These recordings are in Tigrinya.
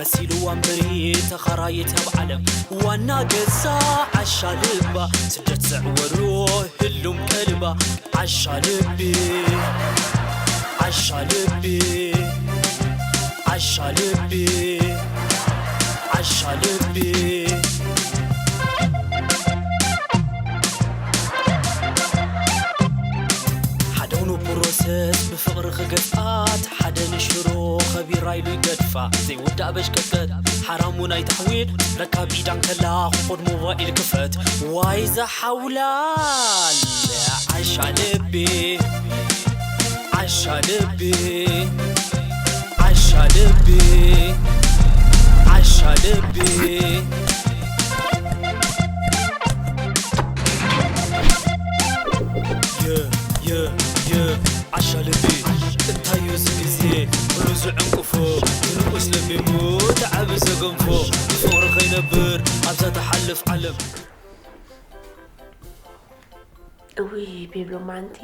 መሲልዋ እምበሪ ተኻራይት ኣብ ዓለም ዋና ገዛ ዓሻ ልባ ስደት ዘዕወሮ ህሉም ቀልባ ዓሻ ልቢ ዓሻ ልቢ ዓሻ ልቢ ዓሻ ልቢ ሓደ ፕሮሰስ ብፍቕሪ ክገፍኣ እቲ ሓደ ንሽሮ ኸቢራ ኢሉ ይገድፋ ዘይውዳእ በሽቀጥቀጥ ሓራሙ ናይ ተሕዊል ረካብ ኢዳ እንከላ ክኾድ ሞባይል ክፈት ዋይ ዝሓውላል ዓሻ ልቢ ዓሻ ልቢ ዓሻ ልቢ ዓሻ ልቢ ዓሻ ልቢ እንታይ እዩ እዚ ግዜ ኩሉ ዝዕንቅፎ ንንኡስ ለቢሙ እቲ ዓቢ ዘገንፎ ብፍቕሪ ከይነብር ኣብዛ ትሓልፍ ዓለም እውይ ቤብሎ ማንቲ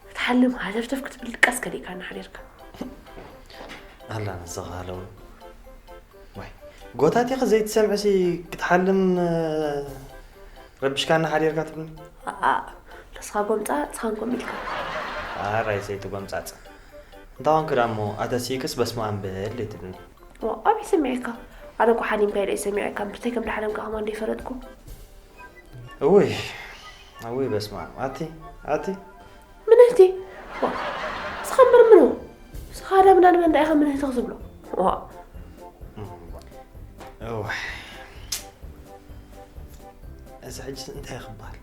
ክትሓልም ሃተፍተፍ ክትብል ድቃስ ከሊእካ እናሓደርካ ኣላ ነዘኻለውን ዋይ ጎታቲኺ ዘይትሰምዕሲ ክትሓልም ረቢሽካና ሓዲርካ ትብልኒ? ኣኣ፣ ንስኻ ጎምጻጽ ኻንኩም ኢልካ። ኣራይ ሰይቲ ጎምጻጽ። እንታይ ኾንኪ ደኣ እሞ ኣተሲእክስ በስመኣም በል ትብልኒ? ዋ፣ ኣበይ ሰሚዐካ? ኣነ እኮ ሓሊምካ ኢለ እየ ሰሚዐካ እምበር፣ እንታይ ከም ደሓለምካ ከማን ዶ ኣይፈለጥኩ? እውይ፣ እውይ በስመኣም። ኣቲ፣ ኣቲ። ምንህቲ? ዋ፣ ንስኻ እምበር ምኑ? ንስኻ ደምና ንመን ደኣ ኢኻ ምንህቲ ክትብሎ? ዋ። እውይ። እዚ ሕጂ እንታይ ክበሃል?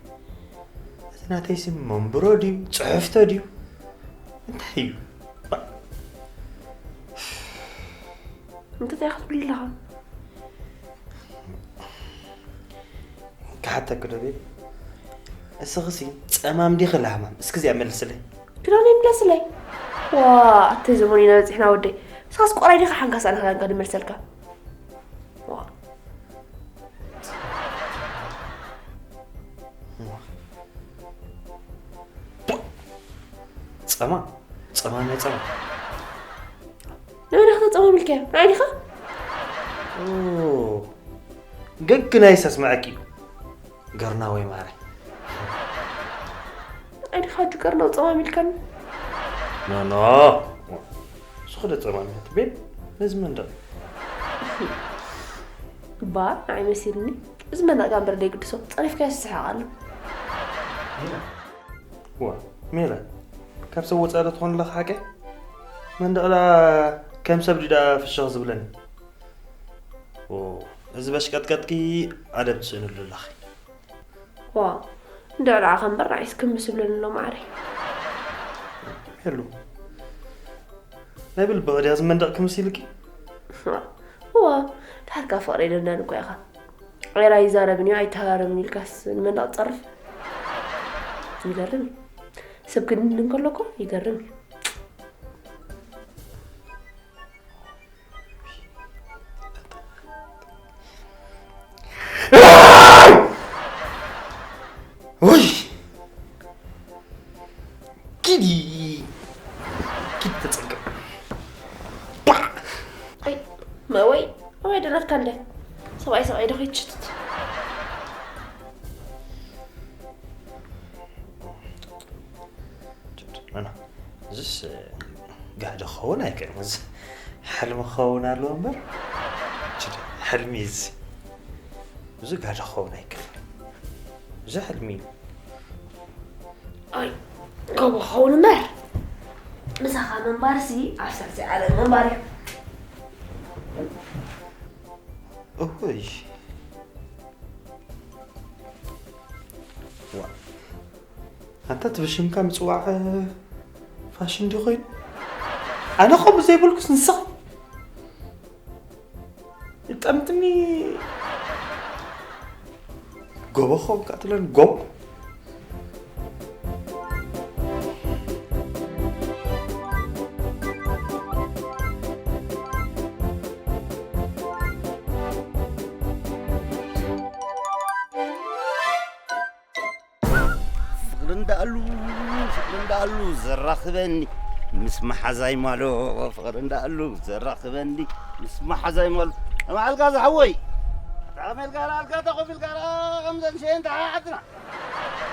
እዚ ናተይ ስም መንብሮ ድዩ? ጽሕፍቶ ድዩ? እንታይ እዩ? እንታይ ክትብል ኣለኻ? ክሓተኪ ዶ ቤት? እስኺሲ ጸማም ዲኺ ላህማም? እስኪ እዚኣ መልስለይ። ክዳን ይምለስለይ። ዋ፣ ኣተይ ዘመን ኢና በጺሕና ወደይ። ንስኻስ ቆራይ ዲኻ ሓንካስ ኣነ ክዳንካ ድመልሰልካ? ዋ። ጸማ ጸማ ናይ ጸማ ንመን ኢኻ ተጸማሚልካዮ? ንዓይ ዲኻ? ገግናይ ሰስምዐኪ ገርና ወይ ማረ ንዓይ ዲኻ ሕጂ ገርናው ጸማሚልካኒ? ኖኖ ስኹደ ጸማሚላት ቤት ነዚ መንደቕ እባ ንዓይ መሲልኒ እዚ መናቃ እምበር ደይግድሶ ጸሪፍካዮ ስስሕቕ ኣሎ ዋ ሜላ ካብ ሰብ ወፃኢ ዶ ትኾን ኣለኻ ሓቀይ መንደቕ ደኣ ከም ሰብ ድዳ ፍሽኽ ዝብለኒ ኦ፣ እዚ በሽቀጥቀጥኪ ኣደብ ትስእንሉ ኣለኺ። ዋ፣ እንድዕላዕኻ እምበር ንዓይስ ክምስ ይብለኒ ኣሎ ማዓረይ። ሄሉ፣ ናይ ብልብኺ ድያ እዚ መንደቕ ክምስ ኢልኪ? ዋ፣ ድሓር ከኣ ፍቕረይ ደንዳኒ እኮ ኢኻ። ዒራ ኣይዛረብን እዩ ኣይተሃራረብን ኢልካስ ንመንደቕ ትጸርፍ? ይገርም እዩ። ሰብ ክድንድን ከሎ እኮ ይገርም እዩ። ውይ ኪዲ ኪዲ ተፀገም ወይ መወይ መወይ ደረትካ እንደ ሰብኣይ ሰብኣይ ዶ ከይትሽትት እዚስ ጋዶ ክኸውን ኣይክእልን እዚ ሕልሚ ክኸውን ኣለዎ እምበር ሕልሚ እዚ እዚ ጋዶ ክኸውን ኣይክእልን እዚ ሕልሚ እዩ ኣይ ከምኡ ክኸውን እምበር ምሳኻ ምንባርሲ ኣብ ሳልሳይ ዓለም ምንባር እዩ እወይ ዋ ኣንታ እቲ ብሽምካ ምፅዋዕ ፋሽን ድዩ ኮይኑ? ኣነ ከምኡ ዘይበልኩስ ንስኻ ይጠምጥሚ ጎቦ ኾንካ ትለን ጎቦ ፍቕሪ እንዳኣሉ ፍቕሪ እንዳኣሉ ዘራኽበኒ ምስ መሓዛይ ማሎ ፍቕሪ እንዳኣሉ ዘራኽበኒ ምስ መሓዛይ ማሎ። መዓልካ ዝሓወይ፣ ኣታ ከመይ ኢልካ ደኣ ኣልካ ተኾፍ ኢልካ ደኣ ከምዘን ሸየን ተሓሓትና።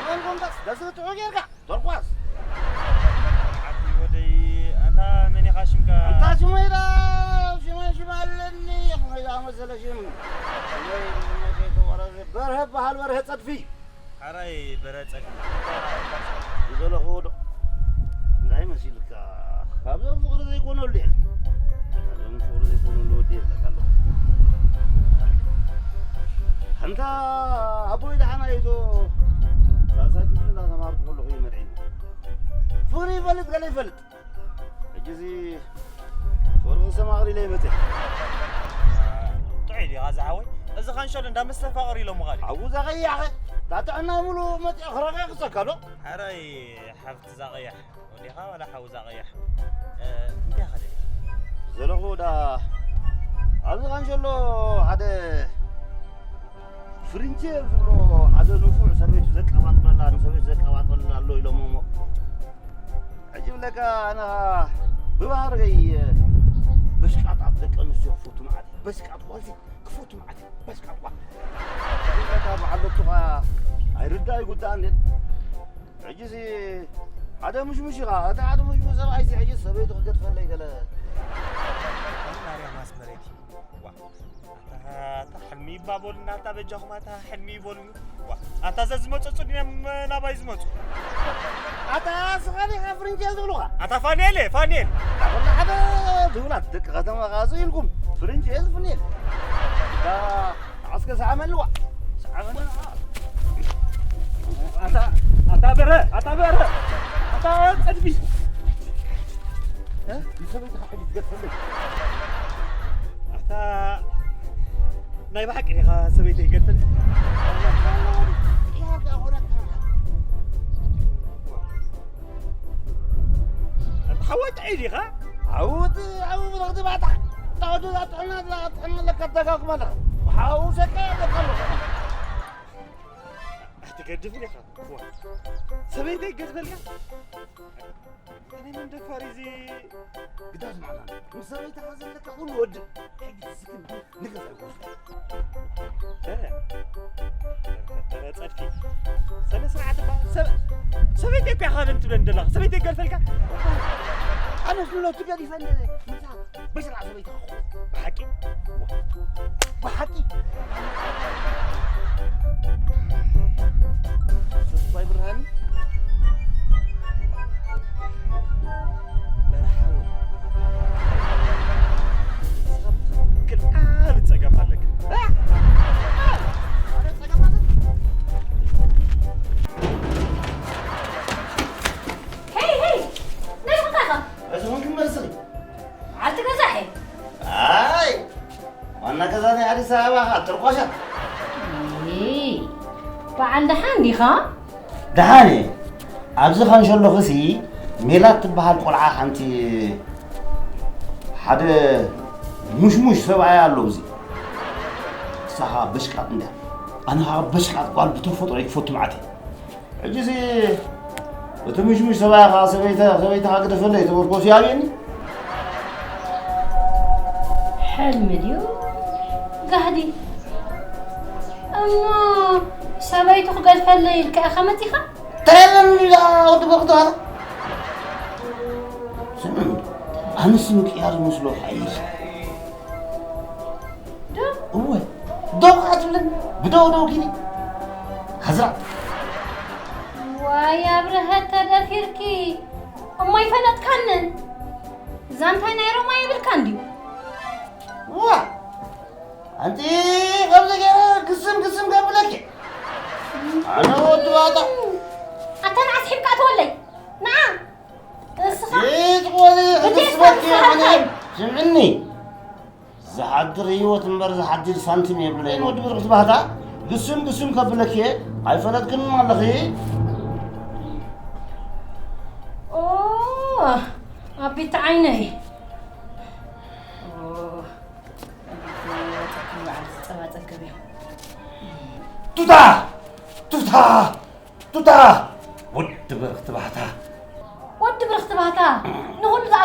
መን ኮንካስ ደስ ትብሉ ጌርካ። ተርኳስ። ዓዲ ወደይ፣ ኣንታ መን ኢኻ ሽምካ? ኣንታ ሽመይ ኢላ፣ ሽመይ ሽም ኣለኒ፣ ሽመይ ዝኣመሰለ ሽም። ሽመይ፣ ሽመይ ከይተወረዘ በርሀ በሃል፣ በርሀ ጸድፊ። ሓራይ በርሀ ጸድፊ። ዝደለኽዎ ዶ? እንታይ መሲልካ? ካብዞም ፍቕሪ ዘይኮነሉ እየ። ካብዞም ፍቕሪ ዘይኮነሉ ወዲ እየ ዝብለካ ኣለኹ። ኣንታ ኣቦይ ደሓን ኣይቶ ሳልሳይ ክፍሊ እንዳተማሃርኩ ከለኹ እዩ መድዒኒ። ፍቕሪ ይፈልጥ ገለ ይፈልጥ። ሕጂ እዚ ፍቕሪ ክሰማቕር ኢለ ይመፅእ። ጥዑይ ዲኻ ዝሓወይ? እዚ ካንሸሎ እንዳ መስተፋቕር ኢሎምኻ ድዩ? ሓዉ እዛ ቀያሕ እታ ጥዕና ሙሉእ መፂኦ ክረጋግፀካ ዶ? ሓራይ ሓፍቲ እዛ ቀያሕ ወዲኻ ዋላ ሓዉ እዛ ቀያሕ? እ፣ እንታይ ኢኻ ደሊኻ? ዘለኹ ዳ ኣብዚ ካንሸሎ ሓደ ፍሪንቼር ዝብሎ ሓደ ንፉዕ ሰበይቱ ዘቀባጥረላ ንሰበይቱ ዘቀባጥረላ ኣሎ ኢሎሞ እሞ ሕጂ ብለካ ኣነ ብባህርገይ በሽቃጣት ደቂ ኣንስትዮ ክፈቱ መዓት እየ። በሽቃጥ ጓልሲ ክፈቱ መዓት እየ። በሽቃጥ ጓል ብለካ በዓል ለቱኻ ኣይርዳእ ይጉዳእ እንዴ። ሕጂሲ ሓደ ምሽሙሽ ኢኻ። እቲ ሓደ ምሽሙሽ ሰብኣይሲ ሕጂ ሰበይቱ ክገድፈለይ ገለ። ማርያም ኣስመረይቲ። ዋ፣ ኣታ፣ ኣታ ሕልሚ ይባበሉና፣ ኣታ በጃኹም፣ ኣታ ሕልሚ ይበሉኒ። ዋ፣ ኣታ ዘዝመፁ ፅኒኖም ናባይ ዝመፁ። ኣታ ስኻ ዲኻ ፍርንቼል ዝብሉኻ? ኣታ ፋንኤል እየ፣ ፋንኤል። ኣታ ኩሉ ሓደ ትብላት ደቂ ከተማ ኻዚ ኢልኩም ፍርንቼል፣ ፍንኤል። ኣታ ዓስከ ሰዓመልዋ። ሰዓመልዋ። ኣታ፣ ኣታ በረ፣ ኣታ በረ፣ ኣታ ጸድፊ። እ? ንሰበይትኻ ሕጂ ትገድፈለይ። ኣታ ናይ ብሓቂ ዲኻ ሰበይተይ ገድፈለይ? ሓወይ ጥዑይ ዲኻ? ዓውት ዓው ብረኽቲ ባታ። ታወዱ ዛጥዕና ዛጥዕና ለካ ተጋግመና። ሓው ሰካ ለካ። ኣትገድፍን ኢኻ። ዋ። ሰበይተይ ገድፈልካ? እኔ ምን ደፋር እዚ ግዳዝ ማዕና። ምስ ሰበይትኻ ዘለካ ኩሉ ወዲ። ሕጂ ዝስክን ንገዛ ይወስድ። ኧረ፣ ኧረ ጸድፊ። ስነ ስርዓት እባ። ሰብ-፣ ሰበይተይ እኮ ኢኻ በን ትብለኒ ዘለኻ። ሰበይተይ ገድፈልካ? ኣነስ ንለቱ ገዲፈኒ። ምሳ በሽራ ሰበይትኻ እኮ። ብሓቂ? ብሓቂ? ተስፋይ ብርሃን? መርሓዊ። ክልኣብ ጸገም ኣለካ። ሄይ፣ ሄይ! ናይ ምንታይ ኢኻ? እዚ ኹን ክመልስኺ? ዓልቲ ገዛ እየ። ኣይ! ዋና ገዛ ናይ ኣዲስ ኣበባ ኸዓ ተርኳሻ። እይ፣ በዓል ደሓን ዲኻ? ደሓን እየ። ኣብዚ ኻንሸሎኽሲ ሜላት ትበሃል ቆልዓ ሓንቲ ሓደ ሙሽሙሽ ሰብኣይ ኣሎ ኣብዚ። ንሳ ኸዓ በሽቃጥ እንድያ። ኣነ ኸዓ በሽቃጥ ጓል ብተፈጥሮ ይክፈቱ መዓት እየ። ሕጂሲ እቲ ምሽምሽ ሰብኣይ ኸዓ ሰበይተ-፣ ሰበይትኻ ግደፈለይ ተበርኮስ ይኣብየኒ። ሕልሚ ድዩ ጋህዲ? እሞ ሰበይቱ ክገድፈለይ ኢልካ ኢኻ መጺኻ? እንታይ ኢለን ኢላ ወዲ በርክቲ ባታ? ስምዕኒ፣ ኣነስ ምቅያር ዝመስሎ ሓይሽ። ዶ? እወ፣ ደው ከኣ ትብለኒ፣ ብደው ደው ኪዲ። ከዛ። ዋይ ኣብርሀት ተደፊርኪ፣ እሞ ኣይፈለጥካንን። እዛ እንታይ ናይ ሮማ የብልካን ድዩ? ዋ፣ ኣንቲ ከምዚ ገይረ ግስም ግስም ከብለኪ። ኣነ ወዲ ባጣ። ኣታ ንዓ ስሒብካ ኣትወለይ። ንዓ፣ እስኻ። ኢት ቆሊ ብቴስታ ክስበኪ ክትሰርሕ ኣነ። እንታይ? ስምዕኒ። ዝሓድር ህይወት እምበር ዝሓድር ሳንቲም የብለይን። ወዲ ብርኽቲ ባህታ፣ ግስም ግስም ከብለኪ እየ። ኣይፈለጥክን ኣለኺ። ኦ፣ ኣቢት ዓይነይ። ኦ፣ ኣቢት ዓይነይ፣ ወጸክኒ በዓል ዝጸባጸብ ገበያ። ቱታ! ቱታ! ቱታ! ወዲ ብርኽቲ ባህታ። ወዲ ብርኽቲ ባህታ፣ ንኹሉ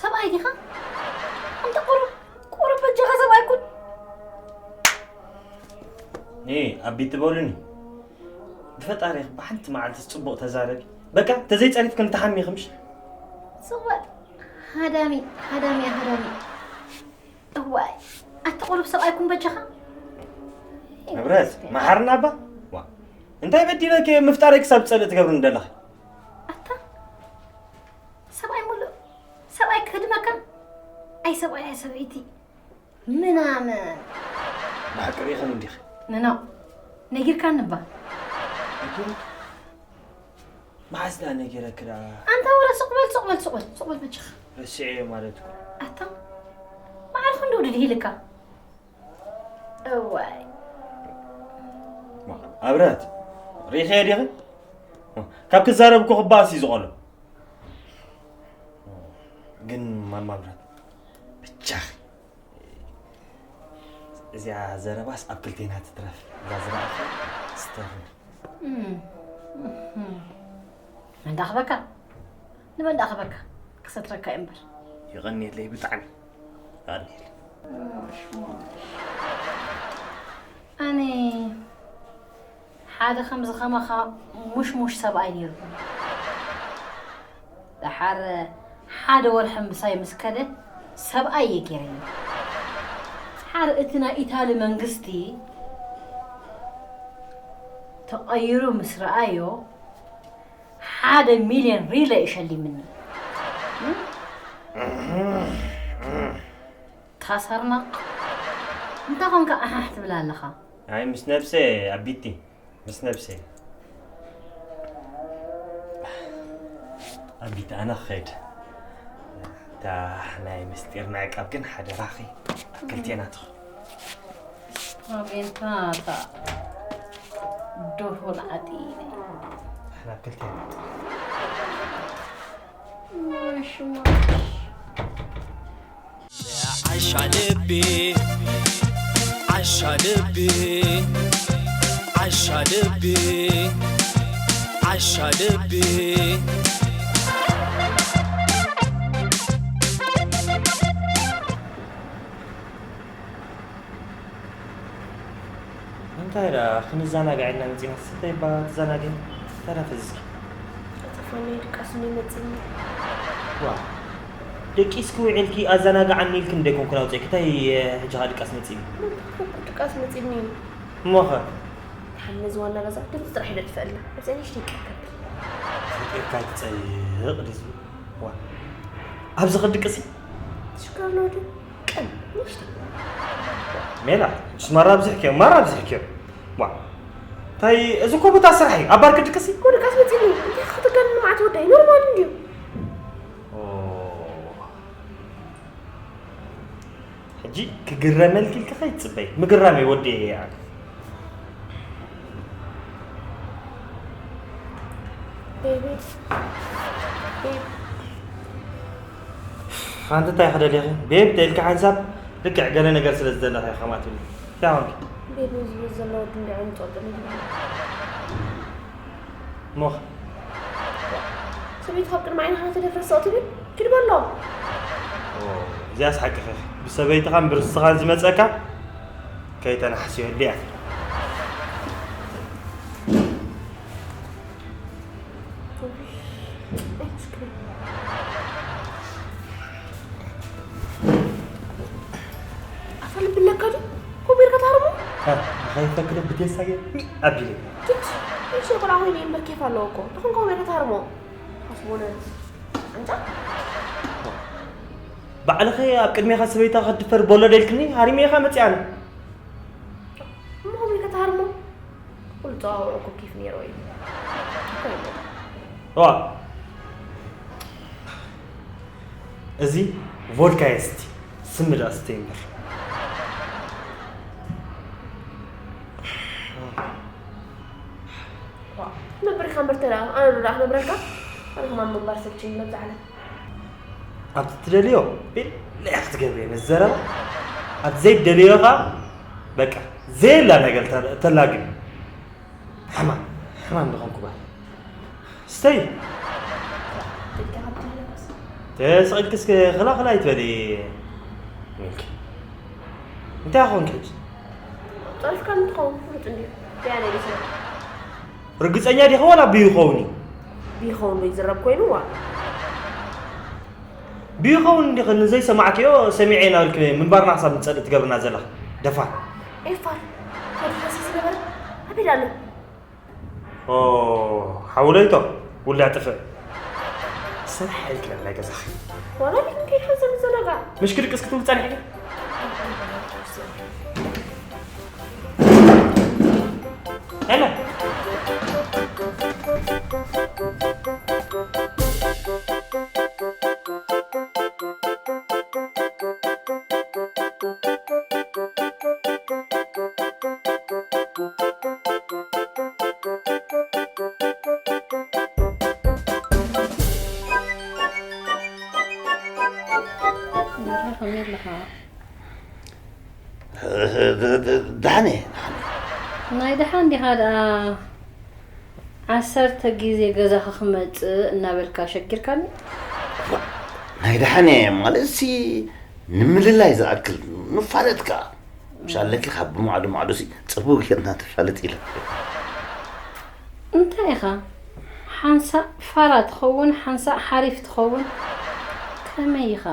ሰብኣይ ዲኻ? ኣንታ ቁሩብ ቁሩብ በጃኻ ሰብኣይ ኩን። እ ኣቢ ትበሉኒ ብፈጣሪ ብሓንቲ መዓልቲ ጽቡቕ ተዛረቢ። በቃ ተዘይጸሪፍ ክንተሓሚኽምሽ። ጽወ ሃዳሚ ሃዳሚ ሃዳሚ። እዋይ ኣቲ ቁሩብ ሰብኣይ ኩን በጃኻ። ንብረት መሓርና እባ ዋ እንታይ በዲለኪ ምፍጣረይ ክሳብ ጸልእ ትገብርኒ ደለኺ። ኣታ ሰብኣይ ሙሉእ ሰብኣይ ክህድመካ። ኣይ ሰብኣይ ኣይ ሰበይቲ ምናምን። ብሓቂ ርኢኽን እንዲኺ። ንኖ ነጊርካኒ እባ። መሓዝ ደኣ ነጊረኪ ደኣ። ኣንታ ወረ ሱቕ በል ሱቕ በል ሱቕ በል ሱቕ በል በጃኻ። ረስዐዮ ማለት እኮ። ኣታ መዓርኹ እንዶ ድድሂልካ። እዋይ ኣብረት ርኢኸዮ ዲኺ? ካብ ክዛረብ እኮ ክበኣስ እዩ ዝቐሎ። ግን ማማ ኣብረት ብቻኺ እዚኣ ዘረባስ ኣብ ክልቴና ትትረፍ። እዛ ዝረኣኺ ስተር መን ዳኽበካ ንመን ዳኽበካ ክሰትረካ እዩ እምበር። የቐንየለይ ብጣዕሚ የቐንየለይ። ኣነ ሓደ ከምዚ ከማኻ ሙሽሙሽ ሰብኣይ ነይሩ። ደሓር ሓደ ወርሒ ምሳይ ምስ ከደ ሰብኣይ እየ ገይረዮ። ደሓር እቲ ናይ ኢታሊ መንግስቲ ተቐይሩ ምስ ረኣዮ ሓደ ሚልዮን ሪለ እዩ ሸሊምኒ። ታሰርናቕ እንታይ ኾንካ ኣሓሕ ትብል ኣለኻ? ኣይ ምስ ነብሰ ኣቢቲ ምስ ነብሰ ኣቢቲ ኣነ ክኸይድ እታ ናይ ምስጢር ናይ ዕቃብ ግን ሓደራኺ ኣብ ክልቴና ትኹን። ኣቤንታ እታ ዶሆል ዓጢነ ንሕና ኣብ ክልቴና ትኹን። ማሽ ማሽ ዓሻ ልቢ ዓሻ ልቢ ዓሻ ልቢ ዓሻ ልቢ እንታይ ደኣ ክንዘናጋዕ ኢልና መጺና እንታይ እባ ትዘናግዒ ተረፈ እስኪ ጠፋኒ ድቃስ እንዲ መጺኒ ዋ ደቂስኪ ውዒልኪ ኣዘናግዓኒ ኢልኪ እንደ ኮንኩ ናውፅእኪ እንታይ ሕጂ ኸ ድቃስ መጺኒ ድቃስ መጺኒ እሞኸ ሓመዚ ዋና ገዛ ድምፂ ጥራሕ ይደጥፈልና ኣብዚኣ ንሽተይ ቀከብል ፈጢርካ ይትፀይቕ ድዚ ዋ ኣብዚ ኽድቅሲ ሽካር ነው ድም ቀን ንሽተይ ሜላ ምስ ማራ ኣብዚሕክዮ ማራ ኣብዚሕክዮ ዋ እንታይ እዚ እኮ ቦታ ስራሕ እዩ ኣብ ባር ክድቅሲ እኮ ድቃስ መፂኒ እንታይ ክትጋን ንማዓት ወዳይ ኖርማል እንድዩ ሕጂ ክግረመልኪ ኢልኪ ከይትፅበይ ምግራመይ ወዲ እየ ኣነ ቤቢ ቤቢ ሓንቲ እንታይ ክደልኺ ቤብ ተልኪ ሓንሳብ ልክዕ ገለ ነገር ስለ ዝደለኺ ከምኣ ትብሊ እንታይ ኾንኪ ቤቢ ዝብል ዘሎ ወዲ እንዲዖም ይጠልጥሉ ኖኽ። ሰበይትኻ ኣብ ቅድሚ ዓይንኻ ተደፍረ ስቕ ትብል? ኪድ በሎ። ኦ፣ እዚኣስ ሓቅኺ። ብሰበይትኻን ብርስኻን ዝመጸካ ከይተናሕስዮ እያ። ኣታ ልቢ ኣለካ ድዩ? ኮቢርካ ትሃርሞ? እ፣ ኣኸይፈክረ ብቴሳ ገ-፣ ኣቢለ። ጅት፣ እሺ፣ ቆልዓ ኮይነ እምበር ኬፍ ኣለዎ እኮ። ተኾንካ ኮቢርካ ትሃርሞ። ሓስቦነ። ኣንታ? ባዕልኸ ኣብ ቅድሜኻ ሰበይታ ክትድፈር ቦሎ ደልክኒ፣ ሃሪሜኻ መጽእ ኣነ። እሞ ኮቢርካ ትሃርሞ? ኩሉ ጸዋውዑ እኮ ኬፍ ነይርዎ እዩ። እኮ የለን። ዋ። እዚ ቮድካ እየ ስቲ፣ ስሚ ደኣ ስተይ እምበር። ዋ፣ ነብርካ እምበር ተላ፣ ኣነ ዶ ደኣ ክነብረልካ? ኣነ ከማን ምግባር ሰልችኝ መብዛዕለ። ኣብ ትደልዮ፣ ቤላ ክትገብር እየ፣ ነዚ ዘረባ። ኣብ ዘይደልዮ ኸኣ፣ በቃ፣ ዘየላ ነገር ተላ-፣ ተላግብ። ሕማም፣ ሕማም ዝኾንኩ ጓል። ስተይ። ደቂቃ ካብ ትህለከስ። ተስቒልኪ እስከ ኽላ ኽላ ኣይትበሊ። ሚልኪ። እንታይ ኾንኪ ሕጂ? ጸሪፍካ እንትኸውን ፍሉጥ እንድዩ። ያኔ ዲስና። ርግጸኛ ዲኻ ዋላ ብይኸውን እዩ? ብይኸውን ዶ ይዝረብ ኮይኑ ዋ? ብይኸውን እንዲኺ ንዘይሰማዕክዮ ሰሚዐ እናበልኪ ምንባርና ክሳብ ንጸልእ ትገብርና ዘለኺ። ደፋር። ኤፋር፣ ወዲ ፈሲ ዝነበረ ኣበይ ኣሎ? ኦ፣ ሓውለይቶ፣ ውላዕ ጥፍእ። ሰራሕ ኢልክለን ናይ ገዛኺ። ዋላ ቢት እንታይ ሓንሳብ ዝዘናጋ? ምሽ ክድቅስ ክትብል ጸኒሕኪ? ሄሎ። በራ ከመይ ኣለኻ? ደ-፣ ደ-፣ ደ-፣ ደሓን እየ፣ ደሓን እየ። ናይ ደሓን ዲኻ ደኣ? ዓሰርተ ግዜ ገዛኻ ክመጽእ እናበልካ ሸጊርካኒ። ዋ፣ ናይ ደሓን እየ ማለትሲ፣ ንምልላይ ዝኣክል ንፋለጥ ከኣ። ምሽ ኣለኪ ካብ ብማዕዶ ማዕዶሲ ጽቡቕ ጌርና ተፋለጥ ኢለ። እንታይ ኢኻ? ሓንሳእ ፋራ ትኸውን፣ ሓንሳእ ሓሪፍ ትኸውን። ከመይ ኢኻ?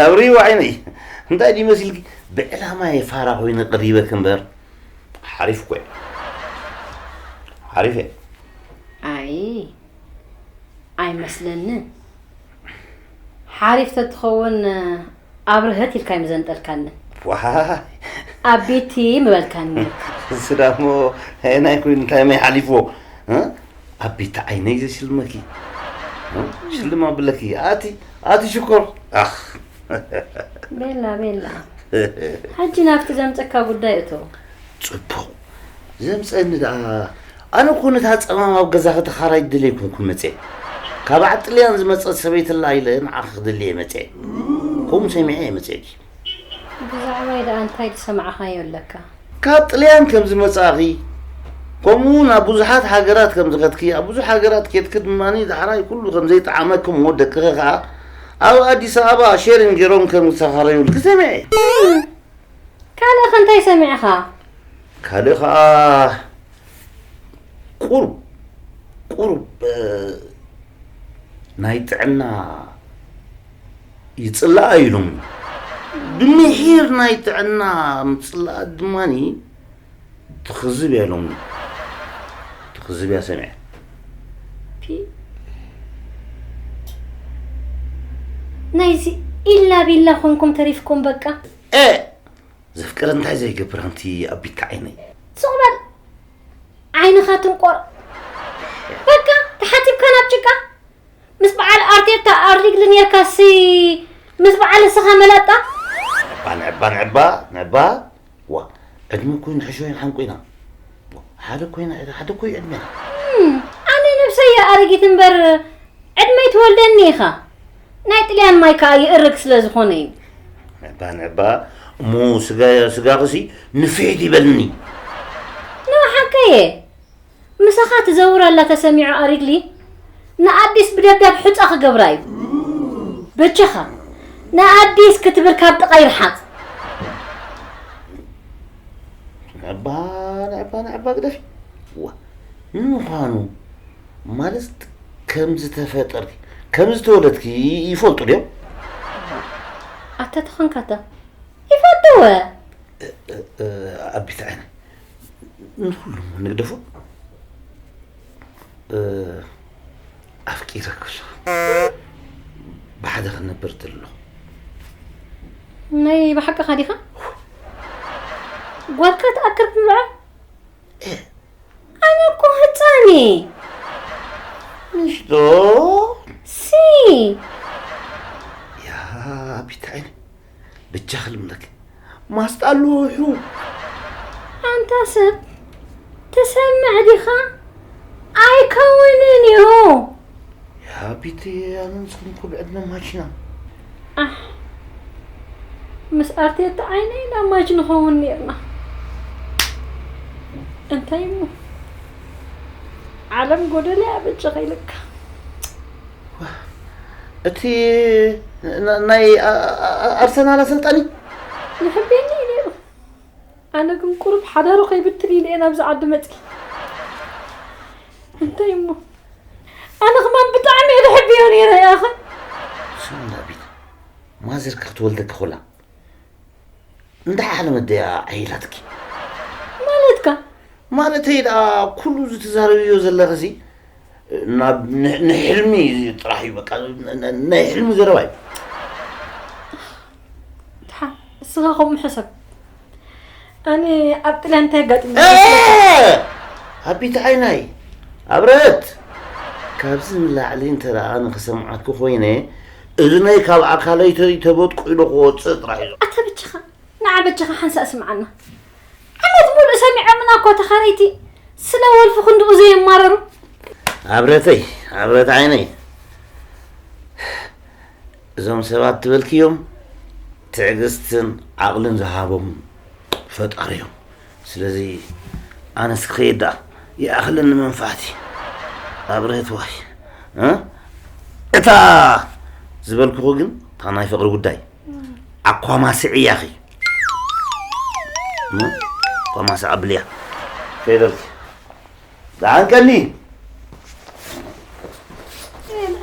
ኣብርሂ ዓይነይ፣ እንታይ ድዩ መሲልኪ? ብዕላማ እየ ፋራ ኮይነ ቀሪበኪ እምበር፣ ሓሪፍ እኮ እየ። ሓሪፍ እየ። ኣይ፣ ኣይመስለንን። ሓሪፍ ተትኸውን፣ ኣብርሀት ኢልካ ኣይምዘንጠልካንን። ዋይ። ኣቢቲ ምበልካኒ። እሱ ዳሞ ናይ ኮይኑ እንታይ ማይ ሓሊፍዎ? እ? ኣቢቲ ዓይነይ ዘሽልመኪ። እ? ሽልም ኣብለኪ። ኣቲ፣ ኣቲ ሽኮር። ኣኽ። ቤላ፣ ቤላ። ሕጂ ናብቲ ዘምጸካ ጉዳይ እቶ። ጽቡቕ። ዘምጸኒ ደኣ፣ ኣነ እኮ ነታ ጸማም ኣብ ገዛኺ ተኻራይ ድል ኣይኮንኩን መጽየ። ካብ ዓዲ ጥልያን ዝመጸት ሰበይቲ ኣላ ኢለ ንዓኺ ክድሊ እየ መጽየ። ከምኡ ሰሚዐ እየ መጽየኪ። ብዛዕባይ ደኣ እንታይ ዝሰማዕኻዮ ኣለካ? ካብ ጥልያን ከም ዝመጻእኺ፣ ከምኡ እውን ኣብ ብዙሓት ሃገራት ከም ዝኸድኪ፣ ኣብ ብዙሕ ሃገራት ኬድኪ ድማ ዳሕራይ ኩሉ ከም ዘይጠዓመኪ እሞ ደቅኺ ኸኣ ኣብ ኣዲስ ኣበባ ሼሪን ገይሮም ከም ዝተኻረዩልኪ ሰሚዐ። ካልእ ከ እንታይ ሰሚዕኻ? ካልእ ኸኣ ቁሩብ፣ ቁሩብ፣ እ፣ ናይ ጥዕና ይጽላኣ ኢሎምኒ። ብምሒር ናይ ጥዕና ምጽላኣ ድማኒ ትኽዝብ እያ ኢሎምኒ። ትኽዝብ እያ ሰሚዐ። ፒ-፣ ናይዚ ኢላ ቢላ ኾንኩም ተሪፍኩም በቃ። ኤ! ዘፍቀረ እንታይ ዘይገብር ኣንቲ ኣቢታ ዓይነይ። ስቕ በል። ዓይንኻ ትንቆር። በቃ፣ ተሓጺብካ ናብ ጭቃ። ምስ በዓል ኣርቴታ ኣርሊግሊ ኔርካሲ፣ ምስ በዓል ንስኻ መላጣ። ንዕባ፣ ንዕባ፣ ንዕባ፣ ንዕባ። ዋ፣ ዕድመ ኮይኑ ሕሾ ይንሓንቆ ኢና። ዋ፣ ሓደ ኮይና፣ ሓደ ኮይ ዕድመ። እም፣ ኣነ ነብሰይ ኣረጊት እምበር፣ ዕድመይ ትወልደኒ ኢኻ። ናይ ጥልያን ማይ ከኣ ይእርግ ስለ ዝኾነ እዩ። ንዕባ፣ ንዕባ፣ እሞ ስጋ-፣ ስጋኽሲ ንፍሒት ይበልኒ። ኖ፣ ሓቀየ። ምሳኻ ትዘውር ኣላ ተሰሚዑ ኣሪግሊ። ንኣዲስ ብደብዳብ ሑጻ ክገብራ እዩ። በጃኻ ንኣዲስ ክትብል ካብ ጥቓይ ርሓቕ። ንዕባ ንዕባ ንዕባ ግደፊ። ዋ ንምዃኑ ማለት ከም ዝተፈጠርኪ ከም ዝተወለድኪ ይፈልጡ ድዮም? ኣታ ተኾንካታ ይፈትወ። ኣቢት ዓይነ ንኩሉ ንግደፎ። ኣፍቂረኪ ኣለኹ። ብሓደ ክንነብር ደለኹ። ናይ ብሓቅኻ ዲኻ? ጓልካ ትኣክር ብልዖ? ኣነ እኮ ህፃን እየ። ንሽቶ ሲ ያ ኣቢት ዓይነ ብጃ ክልምነክ ማስጣሉ ሑ ኣንታ ሰብ ትሰምዕ ዲኻ? ኣይከውንን እዩ። ያ ኣቢት ኣነ ንስኹም እኮ ብዕድመ ማች ኢና። ኣሕ ምስ ኣርቴታ ዓይነ ኢና ማች ንኸውን ነርና። እንታይ እሞ ዓለም ጎደለ ኣበጨኸ ኢለካ። እቲ ናይ ኣርሰናል ኣሰልጣኒ ይሕብየኒ እዩ ነይሩ። ኣነ ግን ቁሩብ ሓዳሩ ከይብትን ኢለ እየ ናብዚ ዓዲ መፅኪ። እንታይ እሞ ኣነ ከማን ብጣዕሚ እየ ዝሕብዮ ነይረ ያኸ። ስም ዳዊት ማዘር ክትወልደካ ኮላ እንዳ ሓለመት ደያ ዓይላትኪ ማለትካ ማለተይ ደኣ ኩሉ እዚ ትዛረብዮ ዘለኽሲ ናብ ን- ንሕልሚ ጥራሕ እዩ በቃ ን- ን- ናይ ሕልሚ ዘረባ እዩ ድሓ እስኻ ከምኡ ሕሰብ። ኣነ ኣብ ጥልያን እንታይ ኣጋጢሙ እ! ኣቢት ዓይናይ ኣብረት ካብዚ ንላዕሊ እንተ ደኣ ንክሰምዓኪ ኮይነ እዝነይ ካብ ኣካለይ ተበጥቂሉ ክወፅእ ጥራሕ እዩ ኣታ በጃኻ ንዓ በጃኻ ሓንሳእ ስምዓና። ዓመት ሙሉእ ሰሚዖምና እኮ ተኻረይቲ ስለ ወልፊ ክንድኡ ዘየማረሩ። ኣብረተይ ኣብረት ዓይነይ እዞም ሰባት ትበልክዮም ትዕግስትን ዓቕልን ዝሃቦም ፈጣሪ እዮም። ስለዚ ኣነስ ክኸይድ ደኣ ይኣኽለኒ መንፋዕቲ ኣብረትዋይ እ? እታ ዝበልኩኹ ግን እታ ናይ ፍቕሪ ጉዳይ ኣኳማስዕያኺ እ? ኣኳማስዕ ኣብልያ ከይደልኪ ደሓን ቀኒ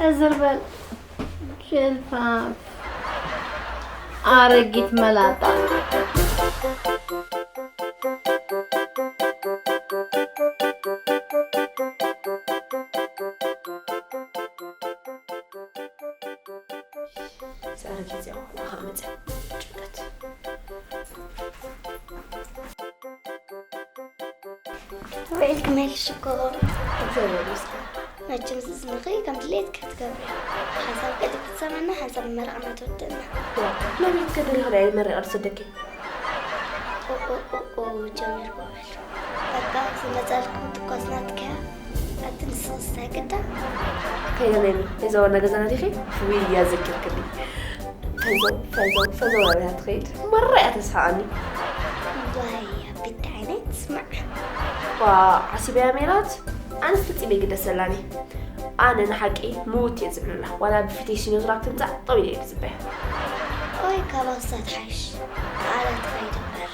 ዕዝር በል ጀልፋፍ ኣረጊት መላጣ። ዛዕረ ጊዜ ቆልዓ ከኣ መጸ ጭንቀት። ውዒልኪ መልሽ እኮ እግዚኣብሔር ይመስገን። መቸም ዝዝንኺ ከም ድሌትኪ ክትገብሪ ሓንሳብ ቀልጢፍኪ ትሰምዕና ሓንሳብ መረቕና ትወድእና ዋ ናበይ ክትከዲ ዲኺ ደኣ መሪቐ ዝሰደኪ? ኦኦኦኦ ጀሚርዎ በል በቃ ዝመጻልኩም ትኳስ ናትኪያ ኣቲ ንስኽስ እንታይ ግዳ ከይደ ነይኒ ነዛ ዋና ገዛና ዲኺ? ውይ እያ ዘኪርክኒ ፈዘው ፈዘው ፈዘው ናበያ ትኸይድ መራ እያ ተስሓቐኒ ዋይ ኣቢት ዓይነት ስማዕ ዋ ዓሲበያ ሜላት ኣነስ ፈጺመ ይግደሰላኒ ኣነ ንሓቂ ምውት እየ ዝብለላ ዋላ ብፊተይ ሲኖትራክ ትምጻእ ጠው ኢለ እየ ዝጽበያ ኦይ ካባሳ ትሓይሽ ቃላት ከይድበር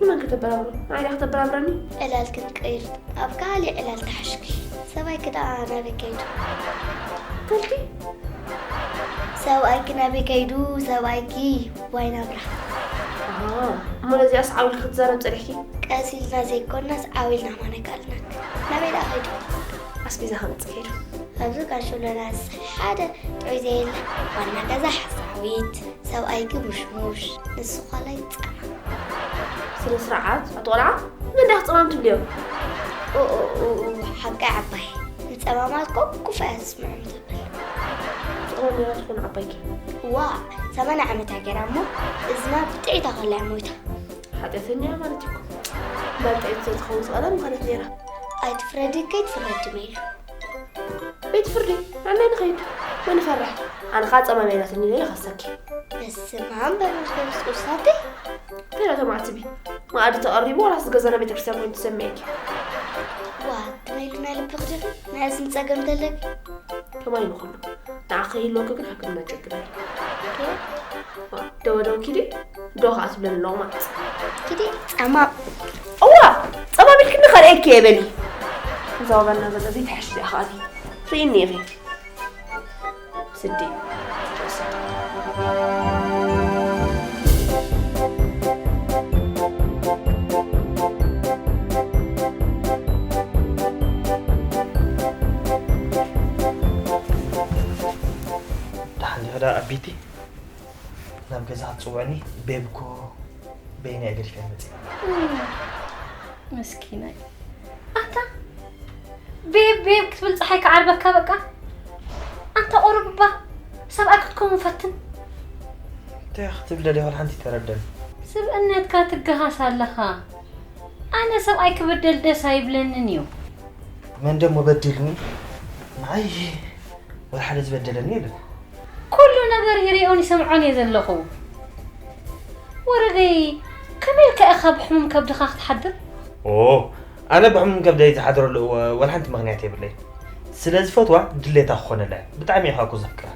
ንመን ከተበራብሮ ንዓይ ዳ ከተበራብረኒ ዕላል ክንቀይር ኣብ ካልእ ዕላል ተሓሽኪ ሰብኣይኪ ደኣ ናበይ ከይዱ ከልኪ ሰብኣይኪ ናበይ ከይዱ ሰብኣይኪ ዋይ ናብራ ኣሃ፣ እሞ ነዚኣስ ዓው ኢልኪ ክትዛረብ ጸኒሕኪ? ቀስ ኢልና ዘይኮናስ ዓው ኢልና ማን ኣይከኣልናክ ናበይ ደኣ ከይዱ ኣስቤዛ ከምጽእ ከይዱ። ኣብዚ ጋሽ ሎናስ ሓደ ጥዑይ ዘየለ ዋና ገዛ ሓሳዊት ሰብኣይኪ ሙሽሙሽ ንሱ ኳላይ ጸማ ስነ ስርዓት ኣቶ ቆልዓ መን ዳኣ ክጸማም ትብልዮ? ሓቃይ ዓባይ ንጸማማት ኮኩፋ እያ ትስምዖም ትብል ጸማም ነራ ትኾን ዓባይኪ ዋ ሰማንያ ዓመታ ገይራ እሞ እዝና ብጥዒታ ከላ እያ ሞይታ ሓጢኣተኛ እያ ማለት እዩ እኮ። እንዳልጠየት ዘይትኸውን ዝቐደም ምዃነት ነይራ። ኣይትፍረዲ ከይትፍረዲ መይሉ ቤት ፍርዲ ኣናይ ንኸይድ መን ይፈርሕ ኣነ ኸዓ ጸማም ኣይናትኒ ኢለ ይኸሰኪ። በስመ ኣብ በመንፈስ ቅዱስ ኣደይ ከይዳ ተማዕትቢ መኣዲ ተቐሪቡ ዋላስ ገዛና ቤተ ክርስቲያን ኮይኑ ትሰምዕኪ። ዋ ትመይሉ እዚ ጸገም ዘለኪ? ከማይ ንኹሉ። ንዓ ከይህልወኪ ግን ሕክምና ጨግር። ደወደው ኪዲ፣ ዶ ከዓ ትብለኒ ኣለኹ ማለት። ኪዲ ጸማም። እዋ፣ ጸማም ኢልክኒ ከርእየኪ እየ በሊ። እዛ ዋጋና ዘለ ዘይትሕሽ እዚኣ ከኣኒ። ትርእይኒ ኢኺ። ስዲ። ደሓን ዲኻ ደኣ ኣቢቲ? ናብ ገዛ ክትጽውዕኒ ቤብ እኮ በይነይ ገዲፈ መጽእ። መስኪናይ። ኣታ ቤብ ቤብ ክትብል ጸሓይ ክዓርበካ በቃ። ኣንታ ቁሩብ እባ ሰብኣይ ክትከውን ፈትን። እንታይ ክትብል ደሊኻ ሓንቲ ተረደኒ። ስብእነትካ ትገሃስ ኣለኻ። ኣነ ሰብኣይ ክብደል ደስ ኣይብለንን እዩ። መን ደሞ በዲልኒ? ንዓይ ወላ ሓደ ዝበደለኒ የለን። ኩሉ ነገር ይሪኦን ይሰምዖን እየ ዘለኹ። ወረደይ፣ ከመይ ኢልካ ኢኻ ብሕሙም ከብድኻ ክትሓድር? ኦ፣ ኣነ ብሕሙም ከብደይ ዝሓድረሉ እወ-፣ ወላ ሓንቲ ምኽንያት የብለይ። ስለ ዝፈትዋ ድሌታ ክኾነላ እየ። ብጣዕሚ ኢኻ እኮ ዘፍቅራ።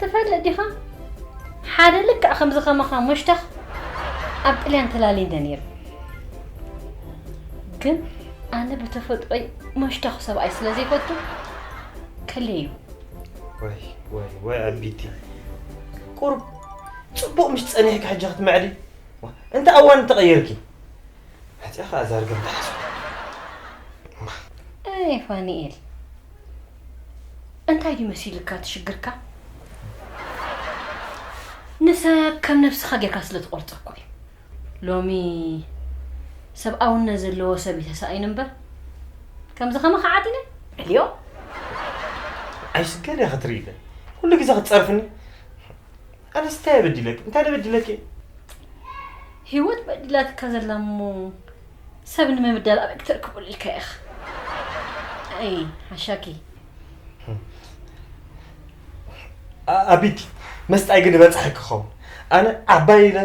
ትፈልጥ ዲኻ? ሓደ ልክዕ ከምዚ ከማኻ መሽተኽ ኣብ ጥልያን ተላሊደ ነይሩ። ግን ኣነ ብተፈጥሮይ መሽተኽ ሰብኣይ ስለ ዘይፈቱ ከለዩ። ወይ፣ ወይ፣ ወይ ኣቢቲ። ቁሩብ ጽቡቕ ምሽ ጸኒሕኪ ሕጂ ክትምዕዲ? ዋ፣ እንተ ኣዋን እንተቐየርኪ? መጺኣ ኸኣ ዛርገም ተሓስቡ። እይ፣ ፋኒኤል። እንታይ ድዩ መሲልካ እቲ ሽግርካ? ንሰብ ከም ነብስኻ ጌርካ ስለ ትቖርጾ እኮ እዩ። ሎሚ ሰብኣውነት ዘለዎ ሰብ እዩ ተሳኢኑ እምበር፣ ከምዚ ከማኻ ዓዲነ ዕልዮ። ኣይስገር እያ ክትርኢ ኢለ። ኩሉ ግዜ ክትጸርፍኒ። ኣነስ እንታይ እየ በዲለኪ? እንታይ ዶ በዲለኪ? ህይወት በዲላትካ ዘላ እሞ ሰብ ንምብዳል ኣበይ ክተርክበሉ ኢልካ ኢኻ? ኣይ፣ ሓሻኪ። ኣ-፣ ኣቢቲ፣ መስጣይ ግን ይበጽሐኪ ክኸውን። ኣነ ዓባይ ኢለ፣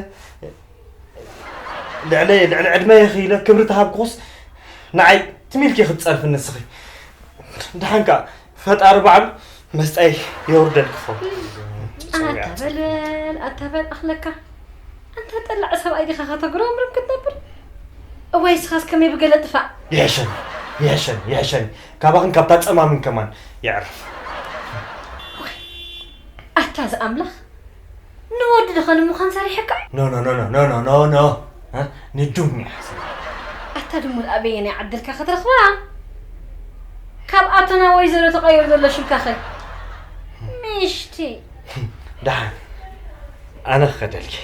ልዕለይ፣ ልዕሊ ዕድመይ ኢኺ ኢለ ክብሪ ተሃብኩኹስ፣ ንዓይ ትም ኢልኪ ክትጸርፊ ንስኺ። ደሓን ከኣ ፈጣሪ ባዕሉ መስጣይ የውርደልኪ ክኸውን። ኣታ በል በል፣ ኣታ በል ኣኽለካ። ኣንታ ጠላዕ ሰብኣይ ዲኻ ከተጉረምርም ክትነብር? እዋይ፣ ንስኻስ ከመይ ብገለ ጥፋእ። ይሕሸኒ፣ ይሕሸኒ፣ ይሕሸኒ። ካባኽን ካብታ ጸማምን ከማን የዕርፍ። ኣታ ዝኣምላኽ፣ ንወዲ ዶ ኸ ንምዃን ሰሪሐካ? ኖ፣ ኖ፣ ኖ። እ? ንዱም እያ ሓሲበ። ኣታ ድሙ ኣበየናይ ዓድልካ ክትረኽባ? ካብ ኣቶ ናብ ወይዘሮ ተቐይሩ ዘሎ ሽምካኸ? ምሽቲ። ደሓን። ኣነ ክኸደልኪ።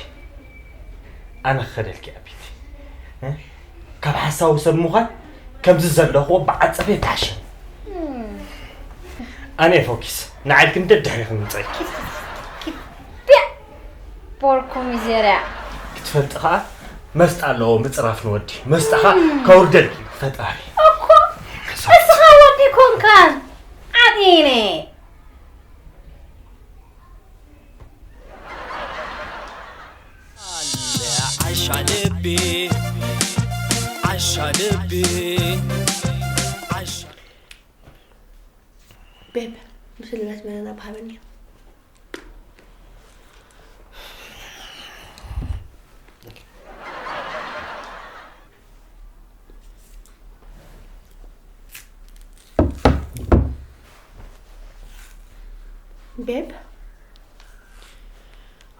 ኣነ ክኸደልኪ ኣቢቲ። እ? ካብ ሓሳዊ ሰብ ምዃን ከምዚ ዘለኽዎ ብዓጸፈ ይተሓሸ። እም። ኣነ ፎኪስ፣ ንዓይ ክንደ ድሕሪ ክንጸይ። ቢያ! ቦርኮ ሚዜርያ። ክትፈልጢ ኸኣ መስጣ ኣለዎ ምጽራፍ ንወዲ። መስጣ ኸኣ እም። ከውርደልኪ እዩ ፈጣሪ። እኮ፣ ሰብ። እስኻ ወዲ ኮንካን። ዓዲነ። ዓሻ ልቢ፣ ዓሻ ልቢ፣ ዓሻ ቤብ፣ ብስለት መነና ብሃበኒ። ቤብ?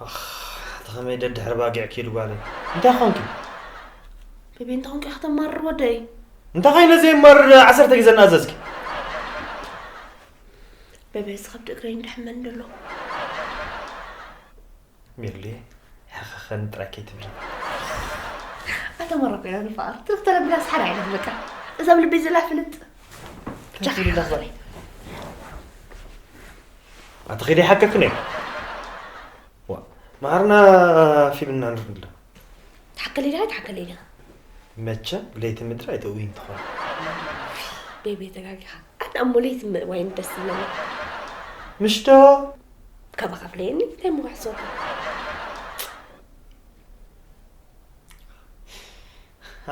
ኣኽ፣ ኣታ ኸመይ ደድሕሪ ባጊዕ ኪዱ ጓለይ። እንታይ ኾንኪ? ቤቢ፣ እንታይ ኾንኪ ኢኻ ተማርር ወደይ? እንታይ ኾይነ ዘይማርር ዓሰርተ ግዜ እናዘዝኪ? ቤቢ፣ እዚ ከብዲ እግረይ እንዳሕመኒ ዘሎ። ሜሉየ፣ ሕኸኸኒ ጥራይ ከይትብሊ። ኣተመረቑ ኢና ንፋቐር። ትልክተ ለብላስ ሓደ ዓይነት በቃ። እዛ ኣብ ልበይ ዘላ ፍልጥ። ብቻ ተትብሊ ከይትብሊ። ኣቲ ኺዲ ሓቀክን እየ። ዋ፣ መዓርና ፊልምና ንርኢ ኣሎ። ትሓከለይ ዲኻ፣ ትሓከለይ ዲኻ? መቸም ለይቲ ምድሪ ኣይትእውይን ትኾን። ቤቢ ተጋጊኻ። ኣነ እሞ ለይቲ ም-፣ ዋይን ደስ ይብለኒ። ምሽቶ? ካባኻ ፍለየኒ፣ እንታይ ምጉሕሶ?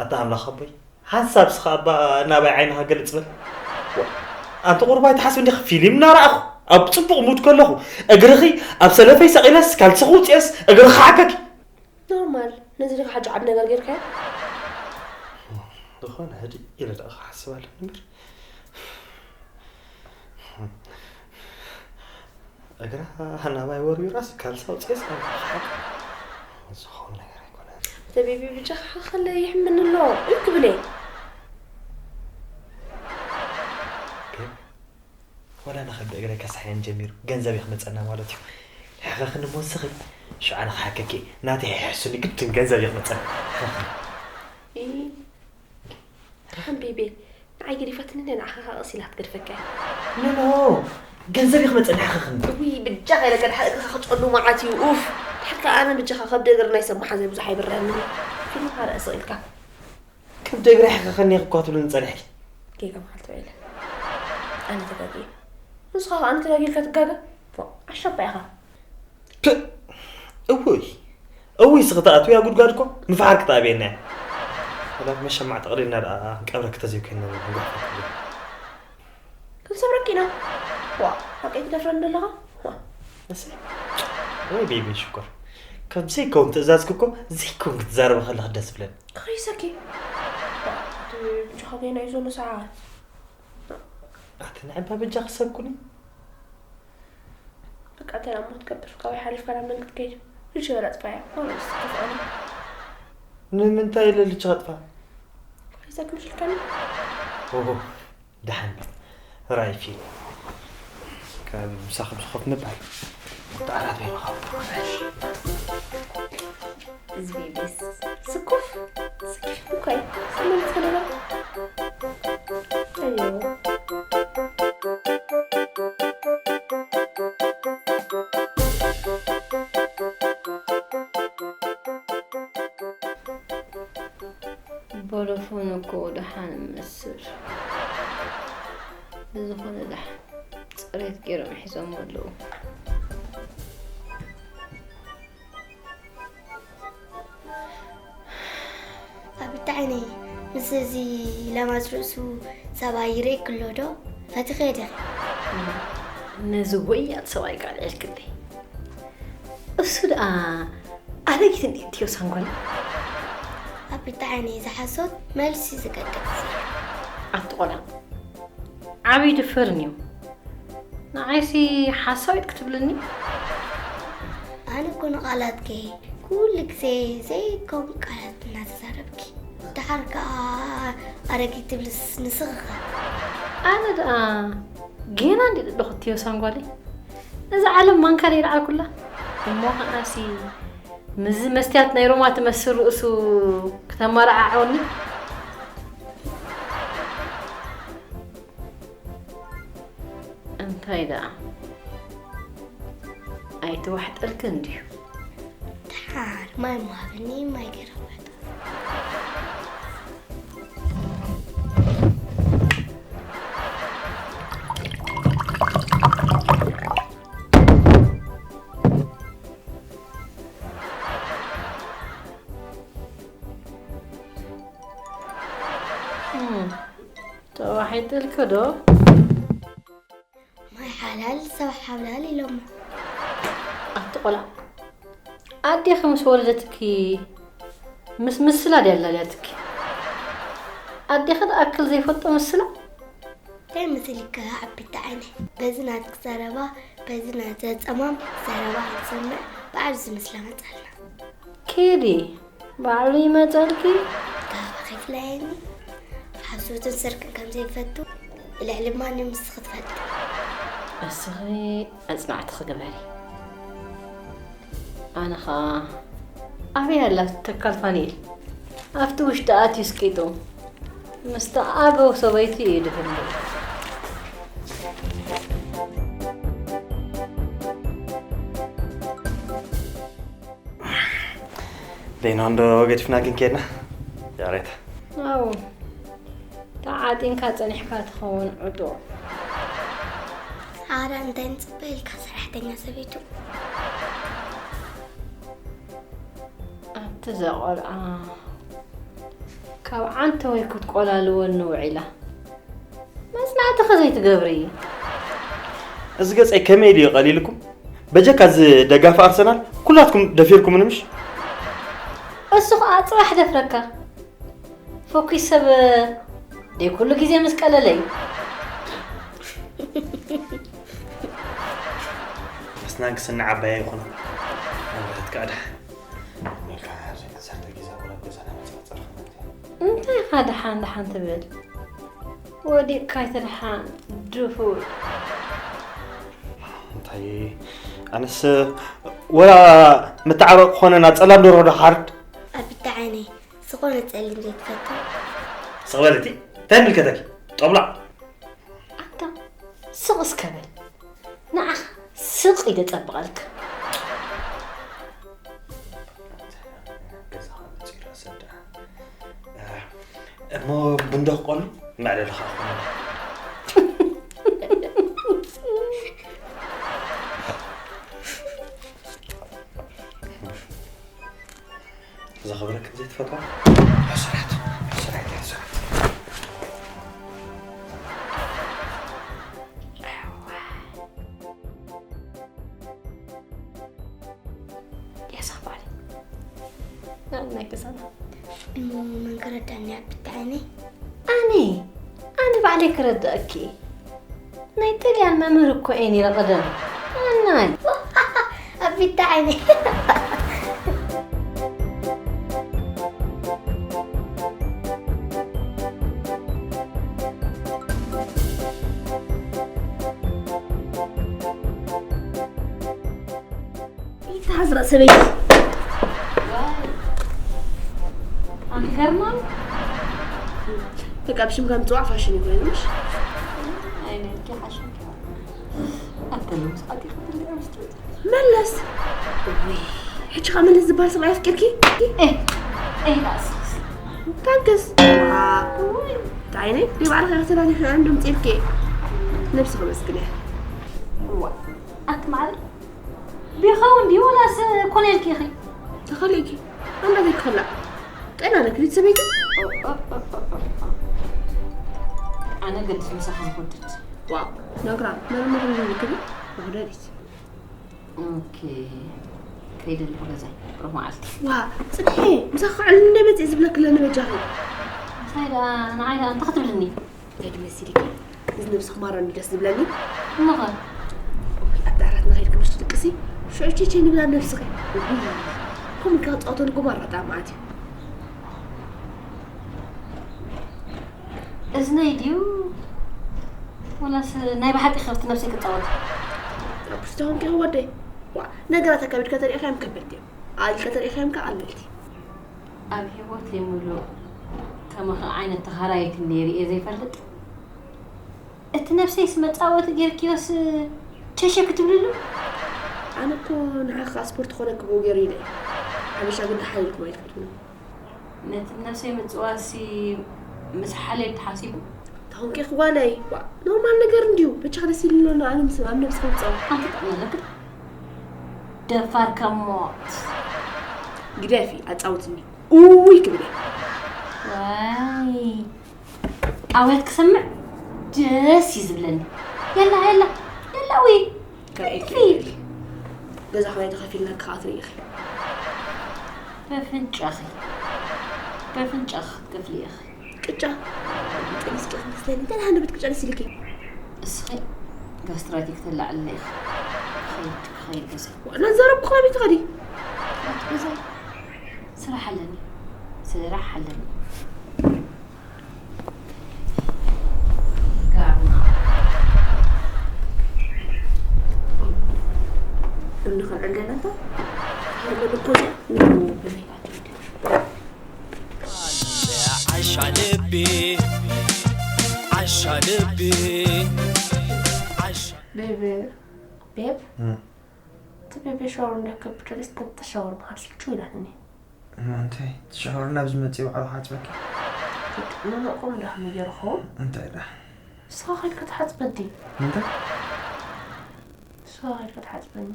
ኣታ ኣምላኽ ኣቦይ፣ ሓንሳብ ስኻ እባ ናባይ ዓይንኻ ግልጽ በል። ዋ፣ ኣንቲ ቁሩብ ኣይትሓስቢ እንዲኺ፣ ፊልም እናረኣኹ ኣብ ጽቡቕ ሙድ ከለኹ እግርኺ ኣብ ሰለፈይ ሰቒለስ ካልስኺ ውፅኤስ እግርኺ ሓከኪ። ኖርማል። ነዚ ዲኻ ሕጂ ዓቢ ነገር ጌርካዮ? ዝኾነ ህድእ ኢለ ደኣ ክሓስብ ኣለኒ እምበር። እግራ ናባይ ወርዩራስ ካልሳ ውፅኤስ ዝኸውን ነገር ኣይኮነን። ተቢቢ ብጃኻ ከለ ይሕምኒ ኣሎ እዩ ክብል እየ። ግን ወላ ንኸብዲ እግረይ ከሳሕየን ጀሚሩ ገንዘብ ይኽመፀና ማለት እዩ። ሕኸኽኒ እሞ ንስኺ ሽዑ ኣነ ክሓከኪ ናተይ ይሕሕሱኒ ግድን ገንዘብ ይኽመፀኒ። ሓምቢቢ ንዓይ ገዲፋትኒ እንደ ንዓኻ ኸዓ ቀስ ኢላ ክትገድፈካ እያ። ኖ ኖ ገንዘብ ይኽመፀኒ ሕኸኽኒ። ውይ ብጃኻ ኢለካ ድሓር እግርኻ ክጨሉ መዓት እዩ ኡፍ። ድሓር ከኣ ኣነ ብጃኻ ከብዲ እግሪ ናይ ሰብ መሓዘይ ብዙሕ ኣይብረሀንን እዩ። ፊልምኻ ርእ ስቕ ኢልካ። ከብዲ እግሪ ሕኸኽኒ ኢኺ እኳ ትብልኒ ጸኒሕኪ። ጌጋ መዓልቲ ውዒለ። ኣነ ተጋግየ። ንስኻ ኸኣ ኣነ ተጋግየ ኢልካ ትጋገ? ፎእ ዓሻባ ኢኻ። ፕእ! እውይ እውይ እስኺ ትኣትውያ ጉድጓድ እኮ ምፍሓር ክትኣብየና እያ። ወላ ብመሸማዕ ጠቕሊልና ደኣ ክንቀብረኪ ተዘይኮይንና ንጓሓፈኪ። ክንሰብረኪ ኢና። ዋእ ሓቀይ ትደፍረኒ ዘለኻ? ዋእ። እሰይ ወይ ቤቢ ሽኮር ካብ ዘይከውን ትእዛዝኪ እኮ ዘይከውን ክትዛረቢ ከለኺ ደስ ዝብለኒ። ክኽይሰኪ። ዋእ እቲ ብጃኻ ጌና እዩ ዘሎ ሰዓት። ኣቲ ንዕባ በጃኺ ሰብ ኩኒ። በቃ እንታይ ደኣ እሞ ትገብር ካባይ ሓሊፍካ ናብ መን ክትከይድ? ልጅ በላ ጥፋያ ማለት ተፍቐኒ። ንምንታይ ኢለ ልጅ ከጥፋ? ሒዛ ክምሽልካኒ። ኦሆ ደሓን በል ራይ ፊልም ካብ ምሳኺ ብዝኾፍ ምባል ቁጣ ዓራት በይ ምኻብ ዝቤቤስ ስኩፍ ስኪፍ እኮ እዩ ስምንት ከደረግ ቦሎፎን እኮ ደሓን እመስል። ብዝኾነ ደሓን ፅሬት ገይሮም ሒዞሞ ኣለዉ። ኣብ ብጣዕኒ ምስ እዚ ለማስ ርእሱ ሰብኣይ ይርእየኪ ኣሎ ዶ? ፈቲኸዮ ዲኺ? ነዚ ወያል ሰብኣይ ቃልዒልክለይ። እሱ ደኣ ኣረጊት እንድዩ እትዮ ሳንጎል። ኣብ ብጣዕኒ እዚ ሓሶት መልሲ ዝገድፍ እዩ። ኣቲ ቆልዓ ዓብዪ ድፈርን እዩ። ንዓይሲ ሓሳዊት ክትብልኒ? ኣነ እኮ ንቓላትኪ ኩሉ ግዜ ዘይከውን ቃላት እናተዛረብኪ ደሓር ከኣ ኣረጊት ትብልስ ንስኺ ኸ? ኣነ ደኣ ጌና እንዲ ደለኹ እትዮ ሳንጓለይ። ነዛ ዓለም ማንካ ደይለዓልኩላ እሞ ኸኣሲ ምስዚ መስትያት ናይ ሮማ ትመስል ርእሱ ክተመራዓዕወኒ እንታይ ደኣ ኣይተዋሕጠልክን ድዩ? ደሓር ማይ እሞ ሃብኒ ማይ ገይረ ክውሕጦ። ተዋሒጥልኪ ዶ? ማይ ሓላል ሰብ ሓብላል ኢሎሞ። ኣቲ ቆልዓ ኣዴኺ ምስ ወለደትኪ ምስ ምስላ ድያ ኣላልያትኪ? ኣዴኺ ዝኣክል ዘይፈልጦ ምስላ? እንታይ መሲልኪ ዓቢቲ ዓይነይ በዚ ናትኪ ዘረባ በዚ ናተ ጸማም ዘረባ ክንሰምዕ ባዕሉ ዝምስላ መጻልና። ኪዲ ባዕሉ ይመጸልኪ። ካብ ከይፍለየኒ ሓሶትን ስርቅን ከም ዘይፈቱ ልዕሊ ማንም ንስኺ ትፈልጢ። እስኺ መጽናዕትኺ ግበሪ። ኣነ ኸኣ ኣበይ ኣላ ተካል ፋኒኤል? ኣብቲ ውሽጢ ኣትዩ ስቂጡ ምስቲ ኣበው ሰበይቱ እዩ ድህሉ። ደይና እንዶ ገዲፍና ግን ኬድና ያሬታ። ኣው ተዓጢንካ ጸኒሕካ ትኸውን ዕጡቕ። ሓራ እንታይ ንጽበ ኢልካ ሰራሕተኛ ሰበይቱ። ኣቲ ዘቆልዓ ካብ ዓንተ ወይ ክትቆላልወኒ ውዒላ። መጽና ኣቲ ኸ ዘይትገብሪ? እዚ ገጸይ ከመይ ድዩ ቀሊልኩም? በጀካ እዚ ደጋፊ ኣርሰናል ኩላትኩም ደፊርኩምኒ ምሽ? እሱ ኸኣ ጽባሕ ደፍረካ። ፈኩስ ሰብ ደይ ኩሉ ግዜ ምስ ቀለለ እዩ። ኣስናን ክስኒ ዓባያ ይኹና። መብራህትካ ኣድሓ። መልካ ሓዘ ክሰርተ ግዜ ኩላ ገዛና መጻጸር። እንታይ ኢኻ ደሓን ደሓን ትብል? ወዲቕካ ኣይትድሓን ድፉር። እንታይ ኣነስ ወላ መተዓበቂ ክኾነና ጸላም ደርሆ ዶ ሓርድ? ኣብ ብጣዕነይ ዝኾነ ጸሊም ዘይትፈቱ። ስቕ በል እቲ እንታይ ይምልከተኪ? ጦብላዕ። ኣታ ስቕ እስከ በል። ንዓኻ ስቕ ኢለ ጸብቐልካ። ገዛኻ መጺኡ ዶ ኣሰድኣ? እሞ ቡን ዶ ክቆሉ? መዕለሊ ኸኣ ክኾነና። ዘኽብረክን ዘይትፈትዋ ሕሱራት፣ ሕሱራት፣ ሕሱራት። የሳፋሪ። ናይ ገዛና። እሞ መን ክረዳኒ ኣብ ብታይነይ? ኣነ፣ ኣነ ባዕለይ ክረዳእኪ። ናይ ጥልያን መምህር እኮ እየ ነይረ ቀደም። ኣናይ። ኣብ ቢታ ዓይኒ። ይተሃዝራ ሰበይቲ። ኣንከርና በቃ ብሽምካ ምፅዋዕ ፋሽን ይኮይኑ ምሽ? ኣይነኪ ሓሽምኪ። ኣንተ ሎምስ ኣጢኻ ትሪኦ ምስ ትመጽእ። መለስ። ውይ፣ ሕጂ ኸኣ መለስ ዝበሃል ሰብኣይ ኣፍቂርኪ? ኤ፣ ኤ፣ ዳእስስ። ታንክስ። ውይ። እንታይ ነይ? ደይ ባዕልኺ ኢኺ ተናዲኺ፣ ኣነ ድምፂ ኢልኪ። ነብስኺ መስግንያ። እዋ፣ ኣቲ ማዕረ ቢኸውን ድዩ ወላስ ኮነ ኢልኪ ኢኺ? ተኸሊእኪ። ኣንዳ ዘይክኸላእ። ጤና ነክሪት ሰበይቲ? ኣነ ገድስ ምሳኻ ንክወድድ። ዋው፣ ነግራ፣ መርምር ይልክቢ፣ ውህደሪት። ኦኬ። ከይደ ኣለኹ ገዛይ፣ ብሩኽ መዓልቲ። ዋ፣ ጽንሒ፣ ምሳኻ ክዕልል እንደ መጽእ ዝብለክ ኣለኒ በጃኺ። ምሳይ ደኣ፣ ንዓይ ደኣ እንታይ ክትብልኒ? እንታይ ድመሲልኪ? እዚ ነብስኺ ማራ እንዲ ደስ ዝብለኒ። እሞ ኸ? ኣብ ዳራት ንኸይድ ክምሽ ትድቅሲ፣ ሽዑ ቼቼ ንብላ ነብስኺ። ውይ፣ ከምኡ ኢልካ ክትጻወተሉ እኮ ማራ ጣዕሚ ኣትዩ። እዝነይ ድዩ? ወላስ ናይ ብሓቂ ከብቲ ነብሰይ ክጻወት? ኣብ ውሽጢ ኾንኪ ወደይ። ዋ፣ ነገራት ኣካቢድካ ተሪእኻዮም ከበድቲ እዮም። ኣልካ ተሪእኻዮም ከኣ ኣለልቲ። ኣብ ህይወተይ ምሉእ ከማኺ ዓይነት ተኻራዪ ክንደይ ርእየ ዘይፈልጥ። እቲ ነብሰይስ መጻወቲ ጌርክዮስ ቸሸ ክትብልሉ? ኣነ እኮ ንዓኻ ስፖርት ክኾነኪ ብኡ ገይሩ ኢለ እየ። ሓበሻ ግን ደሓን ኢልኩም ኣይትፈልጡን። ነቲ ነብሰይ ምጽዋትሲ ምስ ሓልዮት ተሓሲቡ? ተኾንኪ ጓለይ፣ ዋ፣ ኖርማል ነገር እንድዩ። በጃኻ ደስ ኢሉኒ ኣሎ፣ ኣነ ምስ ኣብ ነብስኻ ምጻወት። ኣንቲ ጥቕሚ ኣለኪ? ደፋር ከም ሞት። ግደፊ፣ ኣጻውትኒ። ኡይ ክብል እየ። ዋይ፣ ኣውያት ክሰምዕ ደስ እዩ ዝብለኒ። የላ፣ የላ፣ የላ፣ ውይ። ከርእየኪ ፊ። እየ። ገዛ ኽራይ ተኸፊልና ክኸዓ ትርኢ ኢኺ። በፍንጫኺ፣ በፍንጫኺ ክትከፍሊ ኢኺ። ቅጫ። ጠኒስኪ ክትመስለኒ። እንታይ ዓይነት ቅጫ ደስ ኢልኪ? እስኺ ጋስትራይቲክ ተላዕልለ ኢኺ። ክኸይድ፣ ክኸይድ ገዛይ። ዋላ ዘረብኩ ከመይ ትኸዲ? ናቱ ገዛይ። ስራሕ ኣለኒ። ስራሕ ኣለኒ። ጋርና። እምኒ ከልዕል ገለ እንተ? ሃርመ ድኮ እዚኣ? ዓሻ ልቢ፣ ዓሻ ልቢ፣ ዓሻ ቤብ፣ ቤብ? እም። እቲ ቤቢ ሻወር እንዳከብደለስ ነቲ ሻወር መሃል ስልቹ ኢላትኒ። እማ እንታይ? እቲ ሻወር ናብ ዝመጽእ ባዕሉ ክሓጽበኪ? መመቕሩ እንዳኸመይ ገይሩ ኸውን? እንታይ ደኣ? ንስኻ ከይድካ ትሓጽበኒ። እንታይ? ንስኻ ከይድካ ትሓጽበኒ።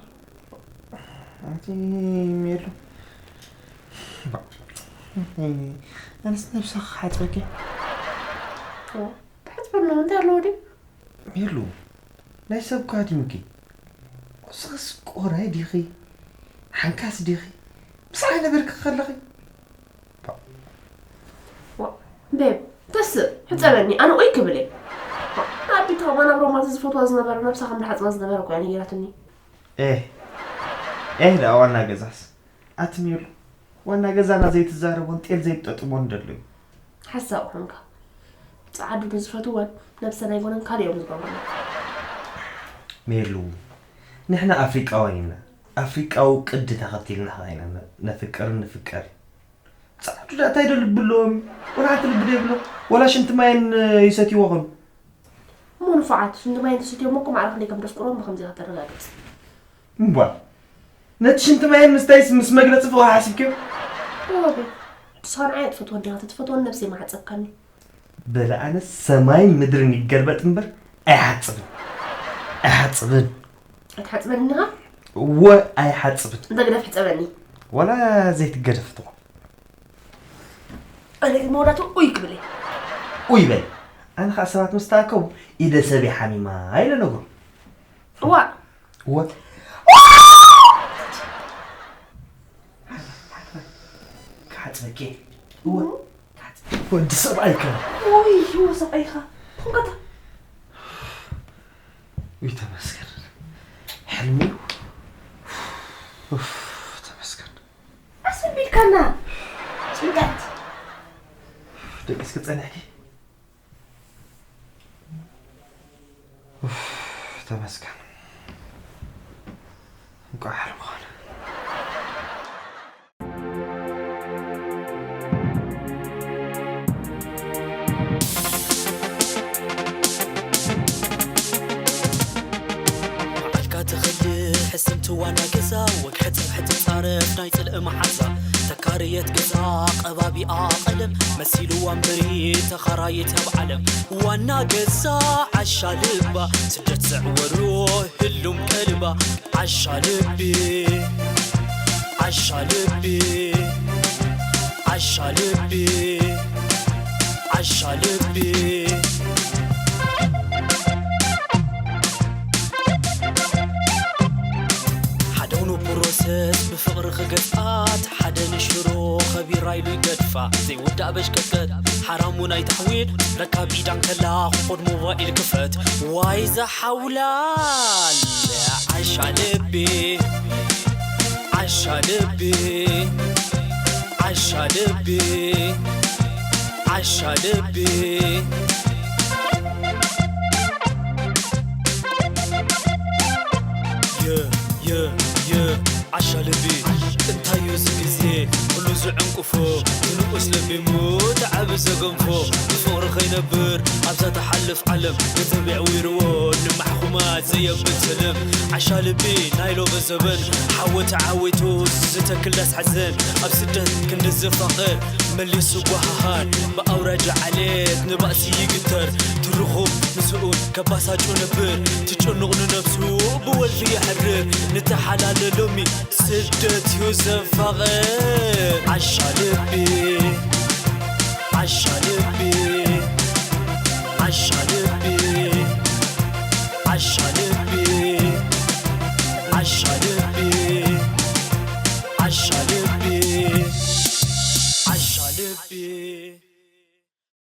ኣንቲ ሜሉ። ኣነስ ነብስኻ ክሓጽበኪ። ኦ፣ ትሓጽበኒ እንታይ ኣለዎ ድዩ? ሜሉ፣ ናይ ሰብ ኳ ድምኪ? እስኽስ ቆራይ ዲኺ? ሓንካስ ዲኺ? ምስዓይ ነበርኪ ከለኺ? ቤብ፣ ተስእ፣ ሕጸበኒ፣ ኣነ ኡይ ክብል እየ። ኣቢታ ከማን ኣብ ሮማት ዝፈትዋ ዝነበረ ነብሳ ከም ዝሓጽባ ዝነበረ እኮ እያ ነጊራትኒ። ኤህ፣ ኤህ ደኣ ዋና ገዛስ? ኣቲ ሜሉ፣ ዋና ገዛና ዘይትዛረቦን ጤል ዘይትጠጥሞን ደሎ እዩ። ሓሳብ ኾንካ። ጸዓዱ ንዝፈትወን ነብሰን ኣይኮነን ካልእ እዮም ዝገብሩና። ሜሉ፣ ንሕና ኣፍሪቃውያን ኢና። ኣፍሪቃዊ ቅዲ ተኸቲልና ኸዓ ኢና ነ- ነፍቅርን ንፍቀር። ጸዓዱ ደኣ እንታይ ዶ ልቢ ኣለዎም? ወላ ሓንቲ ልቢ ዶ የብሎም? ወላ ሽንቲ ማየን ይሰትይዎ ኾኑ? እሞ ንፉዓት ሽንቲ ማይ እንተሰትዮም እኮ ማዕረ ክንደይ ከም ደፍቅሮም ብኸምዚ ኢኻ ተረጋግጽ። እምቧ፣ ነቲ ሽንቲ ማየን ምስታይስ ምስ መግለጺ ፍቕሪ ሓሲብክዮ? እወ ቤብ፣ ንስኻ ንዓይ ኣይትፈትወን ዲኻ፣ ተትፈትወኒ ነብሰይ ምሓጸብካኒ። በለ ኣነስ ሰማይን ምድርን ይገልበጥ እምበር ኣይሓጽብን። ኣይሓጽብን። ኣይትሓጽበኒ ኢኻ? እወ ኣይሓጽብን። እንተ ግደፍ ሕጸበኒ። ዋላ ዘይትገደፍ ትኾን። ኣነ ግን መወዳቱ ኡይ ክብል እየ። ኡይ በል። ኣነ ኸዓ ሰባት ምስ ተኣከቡ ኢደ ሰብ እየ ሓሚማ ኢለ ነግሮም። እዋእ። እወ። ክሓጽበኪ እየ። እወ። ክሓጽበኪ። ወዲ ሰብኣይ ከ? ኡይ እወ ሰብኣይኻ። ኹንከታ። ውይ ተመስገን። ሕልሚ እዩ። ኡፍ፣ ተመስገን። ኣሰቢልካና ጭንቀት ደቂስኪ ጸኒሕኪ። ኡፍ፣ ተመስገን። እንቋዕ ሕልሚ ኾነ። መዓልካ ትኸድእ ሕስምቲ ዋና ገዛ ወግሐ ጽብሒ ትጻረፍ ናይ ጽልኢ መዓዛ ተካረየት ገዛ ቀባቢኣ ቀለም መሲልዋ እምበሪ ተኻራይት ኣብ ዓለም ዋና ገዛ ዓሻ ልባ ስደት ዘዕወሮ ህሉም ቀልባ ዓሻ ልቢ ዓሻ ልቢ ዓሻ ልቢ ዓሻ ልቢ ሓደ ፕሮሰስ ብፍቕሪ ክገፍኣ እቲ ሓደ ንሽሮ ኸቢራ ኢሉ ይገድፋ ዘይውዳእ በሽከትከት ሓራሙ ናይ ታሕዊል ረካብ ኢዳን ከላ ክኾድ ሞባይል ክፈት ዋይ ዘሓውላል ዓሻ ልቢ ዓሻ ልቢ ዓሻ ልቢ ዓሻ ልቢ ዓሻ ልቢ እንታይ እዩ እዚ ግዜ ኩሉ ዝዕንቁፎ ንንኡስ ለቢሙ ተዓቢ ዘገንፎ ብፍቕሪ ከይነብር ኣብዛ ተሓልፍ ዓለም ገንዘብ የዕዊርዎ ንማሕኹማት ዘየብል ሰለም ዓሻ ልቢ ናይ ሎሚ ዘበን ሓወ ተዓዊቱ ዝተክል ዳስ ሓዘን ኣብ ስደት ክንዲ ዝፋቐር መሊሱ ጓሃሃር ብኣውራጃ ዓሌት ንባእሲ ይግተር ትርኹም ምስኡን ከባሳጩ ነብር ትጭኑቕ ንነብሱ ብወልፊ የሕርር ንተሓላለ ሎሚ ስደት እዩ ዘፋቐር ዓሻ ልቢ ዓሻ ልቢ ዓሻ ልቢ